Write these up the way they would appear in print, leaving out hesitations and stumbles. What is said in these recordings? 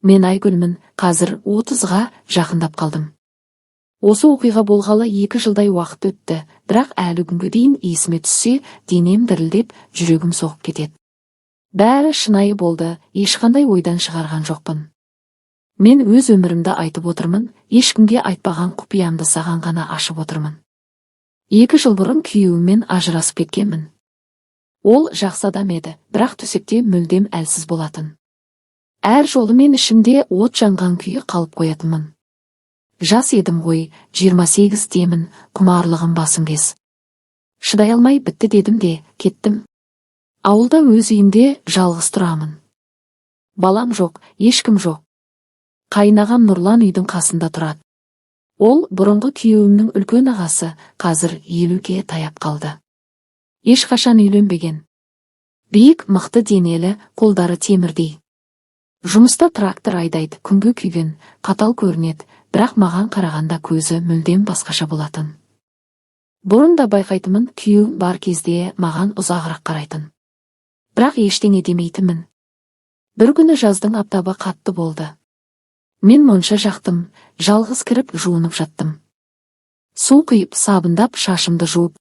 Мен Айгүлмін, қазір 30-ға жақындап қалдым. Осы оқиға болғалы 2 жылдай уақыт өтті, бірақ әлі күнге дейін есіме түссе, денем дірілдеп, жүрегім соғып кетеді. Бәрі шынайы болды, ешқандай ойдан шығарған жоқпын. Мен өз өмірімді айтып отырмын, ешкімге айтпаған құпиямды саған ғана ашып отырмын. 2 жыл бұрын күйеуіммен ажырасып кеткенмін. Ол жақсы адам еді, бірақ төсекте мүлдем әлсіз болатын. Әр жолы мен ішімде от жанған күйі қалып қоятынмын. Жас едім ғой, 28-демін, құмарлығым басым кез. Шыдай алмай, бітті дедім де, кеттім. Ауылда өз үйімде жалғыз тұрамын. Балам жоқ, ешкім жоқ. Қайынағам Нұрлан үйдің қасында тұрады. Ол бұрынғы күйеуімнің үлкен ағасы, қазір 50-ге таяп қалды. Ешқашан үйленбеген. Биік, мықты денелі, қолдары темірдей. Жұмыста трактор айдайды, күнге күйген, қатал көрінеді, бірақ маған қарағанда көзі мүлдем басқаша болатын. Бұрын да байқайтынмын, күйеуім бар кезде маған ұзағырақ қарайтын. Бірақ ештеңе демейтінмін. Бір күні жаздың аптабы қатты болды. Мен монша жақтым, жалғыз кіріп жуынып жаттым. Су құйып, сабындап, шашымды жуып.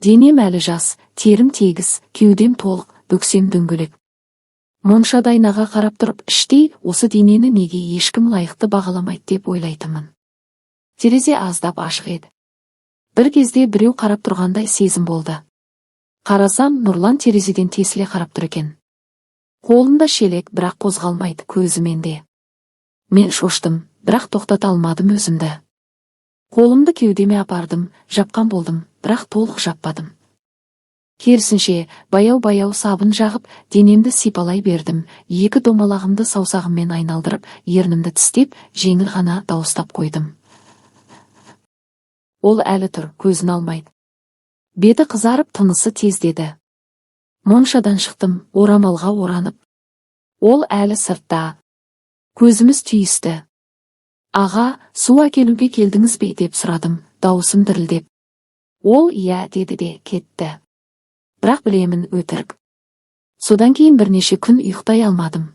Денем әлі жас, терім тегіс, кеудем толық, бөксем дөңгелек. Моншада айнаға қарап тұрып, іштей осы денені неге ешкім лайықты бағаламайды деп ойлайтынмын. Терезе аздап ашық еді. Бір кезде біреу қарап тұрғандай сезім болды. Қарасам, Нұрлан терезеден тесіле қарап тұр екен. Қолында шелек, бірақ қозғалмайды, көзі менде. Мен шоштым, бірақ тоқтата алмадым өзімді. Қолымды кеудеме апардым, жапқан болдым, бірақ толық жаппадым. Керісінше, баяу-баяу сабын жағып, денемді сипалай бердім, екі домалағымды саусағыммен айналдырып, ернімді тістеп, жеңіл ғана дауыстап қойдым. Ол әлі тұр, көзін алмайды. Беті қызарып, тынысы тездеді. Моншадан шықтым, орамалға оранып. Ол әлі сыртта. Көзіміз түйісті. «Аға, су әкелуге келдіңіз бе?» деп сұрадым, дауысым дірілдеп. Ол «иә» деді де кетті. Бірақ білемін, өтірік. Содан кейін бірнеше күн ұйықтай алмадым.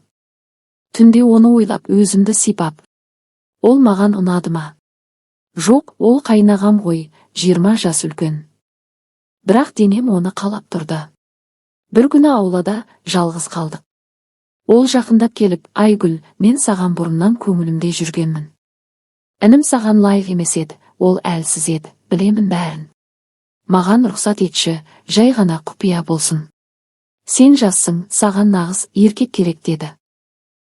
Түнде оны ойлап, өзімді сипап. Ол маған ұнады ма? Жоқ, ол қайнағам ғой, 20 жас үлкен. Бірақ денем оны қалап тұрды. Бір күні аулада жалғыз қалдық. Ол жақындап келіп: «Айгүл, мен саған бұрыннан көңілімде жүргенмін. Інім саған лайық емес еді, ол әлсіз еді, білемін бәрін. Маған рұқсат етші, жай ғана құпия болсын. Сен жассың, саған нағыз еркек керек», – деді.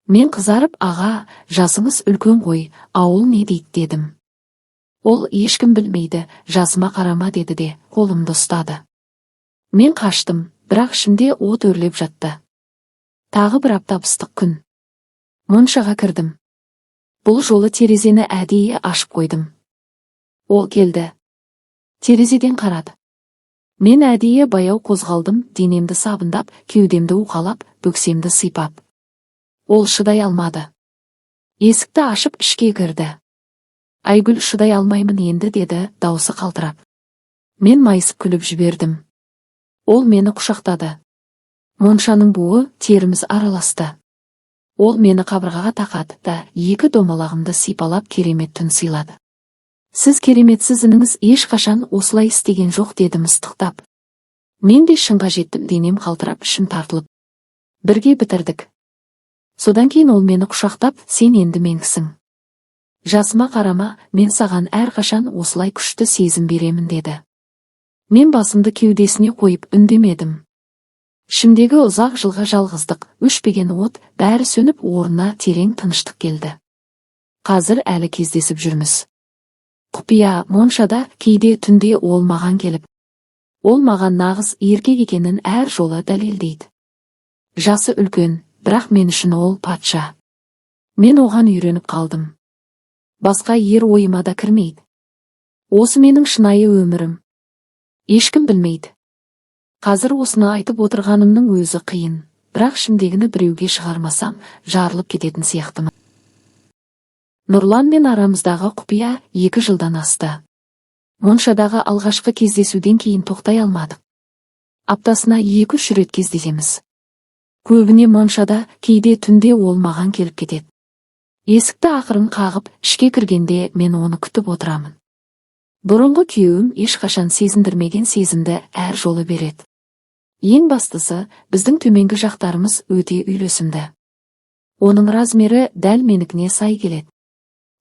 Мен қызарып: «Аға, жасыңыз үлкен ғой, ауыл не дейді?» – дедім. Ол: «Ешкім білмейді, жасыма қарама», – деді де, қолымды ұстады. Мен қаштым, бірақ ішімде от өрлеп жатты. Тағы бір аптап ыстық күн. Моншаға кірдім. Бұл жолы терезені әдейі ашып қойдым. Ол келді. Терезеден қарады. Мен әдейі баяу қозғалдым, денемді сабындап, кеудемді уқалап, бөксемді сипап. Ол шыдай алмады. Есікті ашып, ішке кірді. «Айгүл, шыдай алмаймын енді», – деді даусы қалтырап. Мен майысып күліп жібердім. Ол мені құшақтады. Моншаның буы, теріміз араласты. Ол мені қабырғаға тақады да, екі домалағымды сипалап, керемет түн сыйлады. «Сіз кереметсіз, ініңіз ешқашан осылай істеген жоқ», – дедім ыстықтап. Мен де шыңға жеттім, денем қалтырап, ішім тартылып. Бірге бітірдік. Содан кейін ол мені құшақтап: «Сен енді меніксің. Жасыма қарама, мен саған әрқашан осылай күшті сезім беремін», – деді. Мен басымды кеудесіне қойып үндемедім. Ішімдегі ұзақ жылғы жалғыздық, өшпеген от, бәрі сөніп, орнына терең тыныштық келді. Қазір әлі кездесіп жүрміз. Құпия моншада, кейде түнде ол маған келіп. Ол маған нағыз еркек екенін әр жолы дәлелдейді. Жасы үлкен, бірақ мен үшін ол патша. Мен оған үйреніп қалдым. Басқа ер ойыма да кірмейді. Осы менің шынайы өмірім. Ешкім білмейді. Қазір осыны айтып отырғанымның өзі қиын, бірақ ішімдегіні біреуге шығармасам, жарылып кететін сияқтымын. Нұрланмен арамыздағы құпия 2 жылдан асты. Моншадағы алғашқы кездесуден кейін тоқтай алмадық. Аптасына 2-3 рет кездесеміз. Көбіне моншада, кейде түнде ол маған келіп кетеді. Есікті ақырын қағып, ішке кіргенде мен оны күтіп отырамын. Бұрынғы күйеуім ешқашан сезіндірмеген сезімді әр жолы береді. Ең бастысы, біздің төменгі жақтарымыз өте үйлесімді. Оның размері дәл менікіне сай келеді.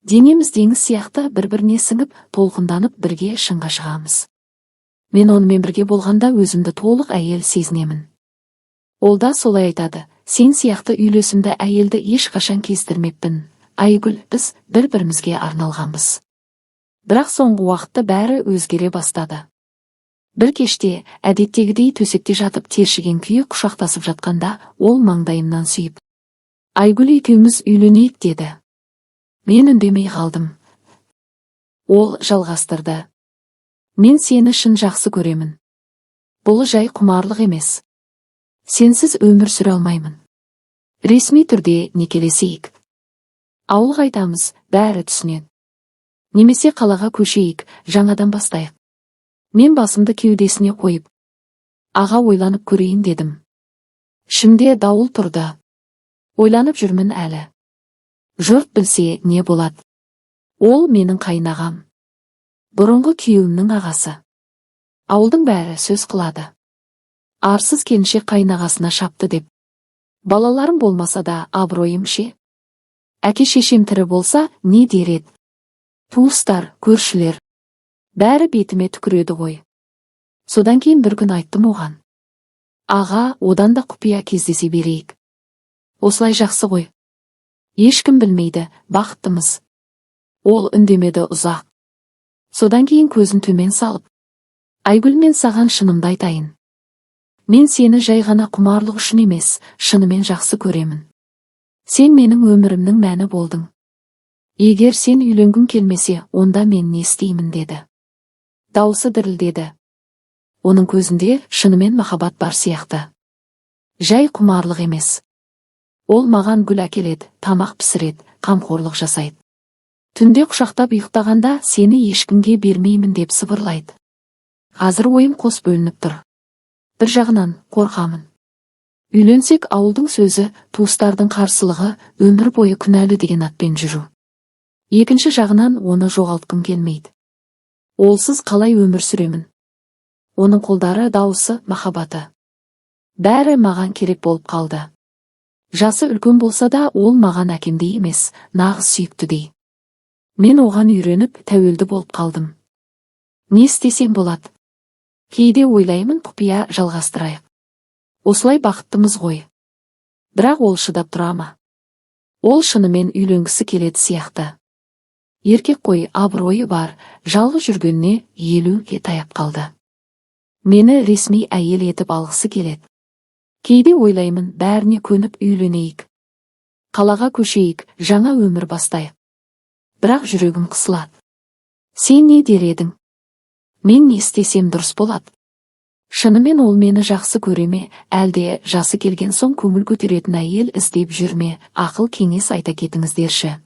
Денеміз теңіз сияқты бір-біріне сіңіп, толқынданып бірге шыңға шығамыз. Мен онымен бірге болғанда өзімді толық әйел сезінемін. Ол да солай айтады: «Сен сияқты үйлесімді әйелді ешқашан кездестірмеппін. Айгүл, біз бір-бірімізге арналғанбыз». Бірақ соңғы уақытта бәрі өзгере бастады. Бір кеште әдеттегідей төсекте жатып, тершіген күйі құшақтасып жатқанда, ол маңдайымнан сүйіп: «Айгүл, екеуміз үйленейік», – деді. Мен үндемей қалдым. Ол жалғастырды: «Мен сені шын жақсы көремін. Бұл жай құмарлық емес. Сенсіз өмір сүре алмаймын. Ресми түрде некелесейік. Ауылға айтамыз, бәрі түсінеді. Немесе қалаға көшейік, жаңадан бастайық». Мен басымды кеудесіне қойып: «Аға, ойланып көрейін», – дедім. Ішімде дауыл тұрды. Ойланып жүрмін әлі. Жұрт білсе не болады? Ол менің қайынағам. Бұрынғы күйеуімнің ағасы. Ауылдың бәрі сөз қылады. Арсыз келіншек қайынағасына шапты деп. Балаларым болмаса да, абыройым ше? Әке шешем тірі болса, не дер еді? Туыстар, көршілер. Бәрі бетіме түкіреді ғой. Содан кейін бір күн айттым оған: «Аға, одан да құпия кездесе берейік. Осылай жақсы ғой. Ешкім білмейді, бақыттымыз». Ол үндемеді ұзақ. Содан кейін көзін төмен салып: «Айгүл, мен саған шынымды айтайын. Мен сені жай ғана құмарлық үшін емес, шынымен жақсы көремін. Сен менің өмірімнің мәні болдың. Егер сен үйленгің келмесе, онда мен не істеймін?» – деді. Даусы дірілдеді. Оның көзінде шынымен махаббат бар сияқты. Жай құмарлық емес. Ол маған гүл әкеледі, тамақ пісіреді, қамқорлық жасайды. Түнде құшақтап ұйықтағанда, «Сені ешкімге бермеймін» деп сыбырлайды. Қазір ойым қос бөлініп тұр. Бір жағынан қорқамын. Үйленсек, ауылдың сөзі, туыстардың қарсылығы, өмір бойы күнәлі деген атпен жүру. Екінші жағынан оны жоғалтқым келмейді. Олсыз қалай өмір сүремін? Оның қолдары, дауысы, махаббаты. Бәрі маған керек болып қалды. Жасы үлкен болса да, ол маған әкемдей емес, нағыз сүйіктідей. Мен оған үйреніп, тәуелді болып қалдым. Не істесем болады? Кейде ойлаймын, құпия жалғастырайық. Осылай бақыттымыз ғой. Бірақ ол шыдап тұра ма? Ол шынымен үйленгісі келеді сияқты. Еркек қой, абыройы бар, жалғыз жүргеніне 50-ге таяп қалды. Мені ресми әйел етіп алғысы келеді. Кейде ойлаймын, бәріне көніп үйленейік. Қалаға көшейік, жаңа өмір бастайық. Бірақ жүрегім қысылады. Сен не дер едің? Мен не істесем дұрыс болады? Шынымен ол мені жақсы көре ме, әлде жасы келген соң көңіл көтеретін әйел іздеп жүр ме? Ақыл кеңес айта кетіңіздерші.